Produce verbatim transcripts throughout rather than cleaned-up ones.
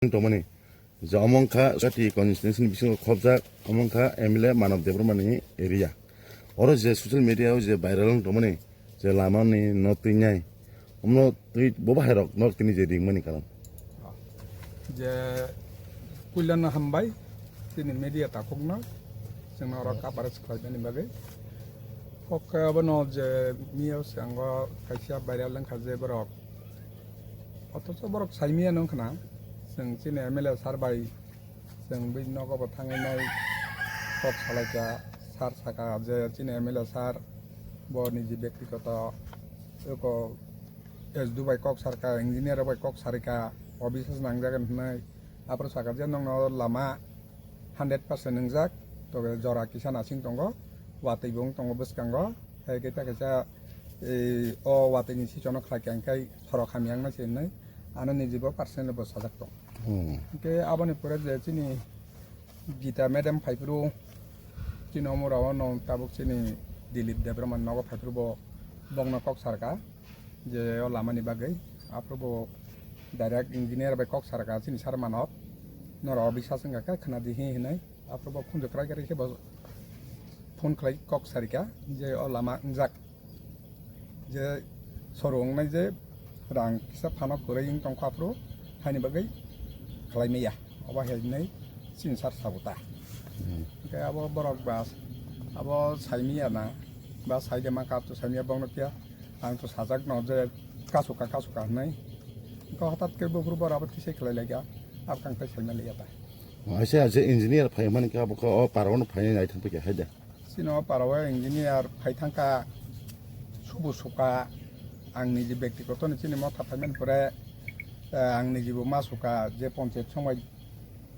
tongmani. Je omo wngkha Sati constituency ni bisingo khobjak, omo wngkha M L A Manav Debbarma ni area. Oro je social media o je viral wng tongmani, je lama ni no twi nai, omo twi bo bahai rok no tini je ringmani karon. Je puilano hambai, tini media takhukno, chwngno oro coverage khlaimani bagwi. Kok khe abono je miyao swngo kaisa viral wngkha je borok, othocho borok saimiyano wngkhana, chwng chini M L A sir bai, chwng bini nogo bo thangwi nai kok salaikha, sir sakha je chini M L A sir bo niji byaktigoto eko S D O bai kok sarkha, engineer bai kok sarikha, obisas nangjagan hwnwi. Aphuru sakha je nokno lama hundred percent wngjak, tobe jora kisa nasing tongo, watwi bo wng tongo bwskango, hai khe ta kaisa, eh, o watwi ni sichono khlai kha, hwnkhe khorok hamya wngna se hwnwi ano niji bo personally bo sajak tong. Hmm. Hwnkhe aboni pore je chini Gita madam phaiphuru, chini omorao no tabuk chini Dilip Debbarma nogo phaiphuru bo bokno kok sarkha. Je o lamani bagwi, aphuru bo direct engineer bai kok sarkha chini sir Manav, norok bisas wngkha khe khna di hi hinwi, aphuru bo khunju kwrai kwrai khe bo phone khlai kok sarikha je o lama wngjak, je soru wngnai je rang kisa phano kwrwi wng tongkha aphuru haini bagwi khlai maya, obo hai hinwi chini sir sabo ta. Hmm. Hwnkhe abo borok ba abo saimaya na, ba saide ma kap to saimaya bokno phiya. Ang to sajak no je kasuka kasuka hinwi. Ko hwtat khe buphuru bora bo tisai khlai laikha. Abo kang tai saimaliya ta. Aisa je engineer phai mani khe abo khe o parao no phai nai thang khe haida. Chini o parao engineer phai thangkha subu suka ang niji byaktigoto ni chini motha phai mani pore, eh, ang niji bo ma suka je ponchayat somai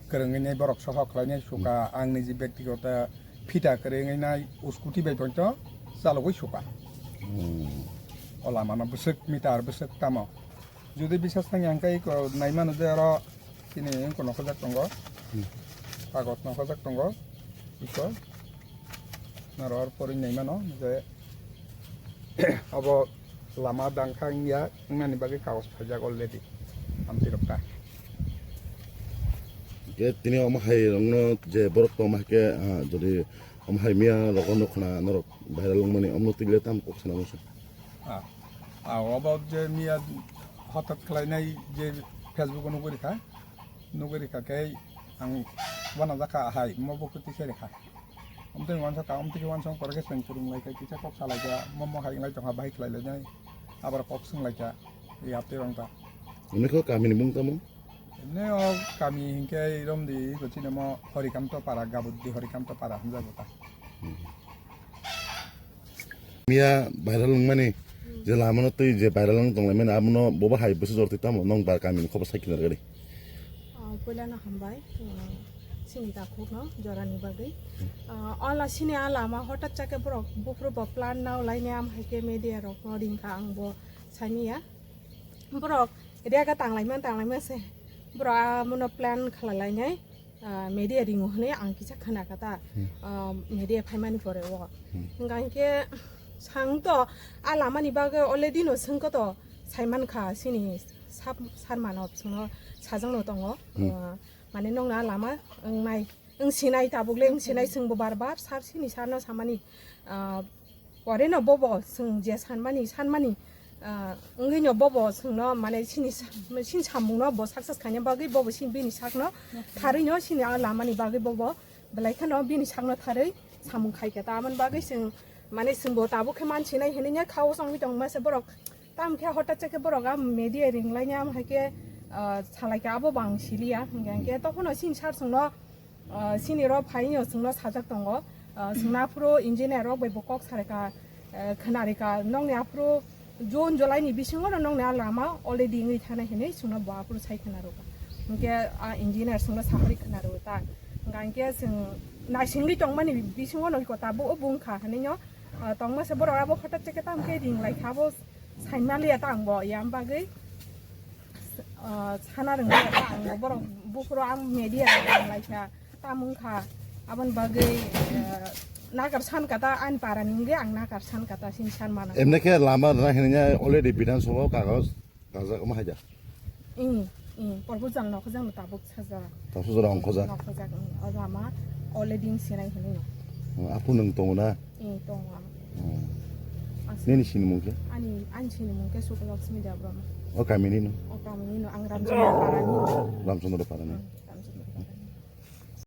kwrwngwi nai borok sohor khlainai suka, hmm, ang niji byaktigoto phita kwrwngwi nai scooty bai poito chalogwi suka. Hmm. O lama no bwswk meter bwswk tamo. Jodi bisas thangya hwnkhe iko naimano je oro chini wngkha nokhorjak tongo. Hmm. Kagoj nokhorjak tongo. Iko. Norok porwi naimano je abo lama dangkha wngya, wngnani bagwi kagoj phaijak already. Amtwi rok ta. Ke tini omo hai rokno je borok tongma hai ke, ah, jodi omo hai miya rogo no khna norok viral wngmani omo twi le tam kok sana musa. Ah, ah, obo je miya hothat khlainai je Facebook o nugwi rikha, nugwi rikha khe ang wana jakha hai mo bo kwtwi se rikha. Amtwi wansa ka, amtwi wansa kore khe chwng kwrwng lai kha, kisa kok salai kha, mo mo hai lai tongkha, bahai khlai lai nai, abar kok swng lai kha, yapte rong ta. Ini kho kami ni mung tamo? Emne o kami hinkhe romdi, iko chini mo Horikanto Para, Gabuddi Horikanto Para hinjago ta. Miya viral wngmani je lama no twi je viral wng tonglaimani abono bobo hai bwswk jor twi tamo nong bar kami ni khobor sai khinar gari. Ah, puila no hambai, ah, chini takhuk no jora ni bagwi. Ah, ola chini a lama hotat chake borok buphuru bo plan nao laini am hai khe media rok no ringkha ang bo sani ya. Borok rega tanglai man, tanglai man se. Borok amono plan khalai lainai, ah, media ringo hwnwi ang kisa khna kha ta. Hmm. Ah, media phaimani pore o. Hmm. Hingkha hinkhe sang to a lamani bagwi already no swngkha to saiman kha sini sab-, sarmano chwngno sajwkno tongo. Hmm. Ah, mane nokno a lama wngnai, wng sinai tabuk le wng sinai chwngbo bar bar sar sini sarno samani, ah, Pore no bobo chwng je sanmani, sanmani, ah, wngwi no bobo chwngno, mane, chini sa-, chini samungno bo success khaina bagwi bobo chini bini sakno tharwi no chini a lamani bagwi bobo belai kheno bini sakno tharwi samung khai kha. Tamoni bagwi chwng, mane, chwngbo tabuk khe mansinai hinwi ya kha o chongwi tongma se borok. Tam khe hotat se khe borok a media ring laini am hai khe, ah, salai kha abo bo ang siliya. Hingkhe, hingkhe tokhono chini sar chwngno Ah, sini ro phaino chwngno sajak tongo. Ah, chwngno aphuru engineer rok bai bo kok sarekha, eh, khwnarikha, nokni aphuru June, July ni bisingo no nokni a lama already wngwi thanai hinwi chwngno bo aphuru sai khwnarokha. Hinkhe a engineer chwngno saharwi khwnarwo ta. Hingkha hinkhe chwng naisingwi tongmani bisingo no tabuk o bungkha hinwi no, ah, tongma se borok abo hotat se khe tamo khe ring lai kha abo saimaliya ta ang bo yang bagwi. Ah, sana rwngya ta ang borok buphuru ang media rok nang lai kha, tamo wng kha, aboni bagwi, ah, nakar san kha ta, ani para ni wngwi ang nakar san kha ta, sini san mano. Emne khe lama rwna hinwi already Bidhan Sabha o kagoj kajak omo hai da? Ing, Eh, proposal no khojak no tabuk sajak. Tabuk sajak no khojak? No khojak, eh. O lama already sinai hinwi no. Hmm, apu nwng tongo na? Eh, tongo ang. Hmm. Aswk. Nini sinimung khe? Ani, ani sinimung khe Sukhalaxmi Debbarma. O kamini no? O kamini no, ang Ramchandra Parani. Ramchandra Parani. Hmm.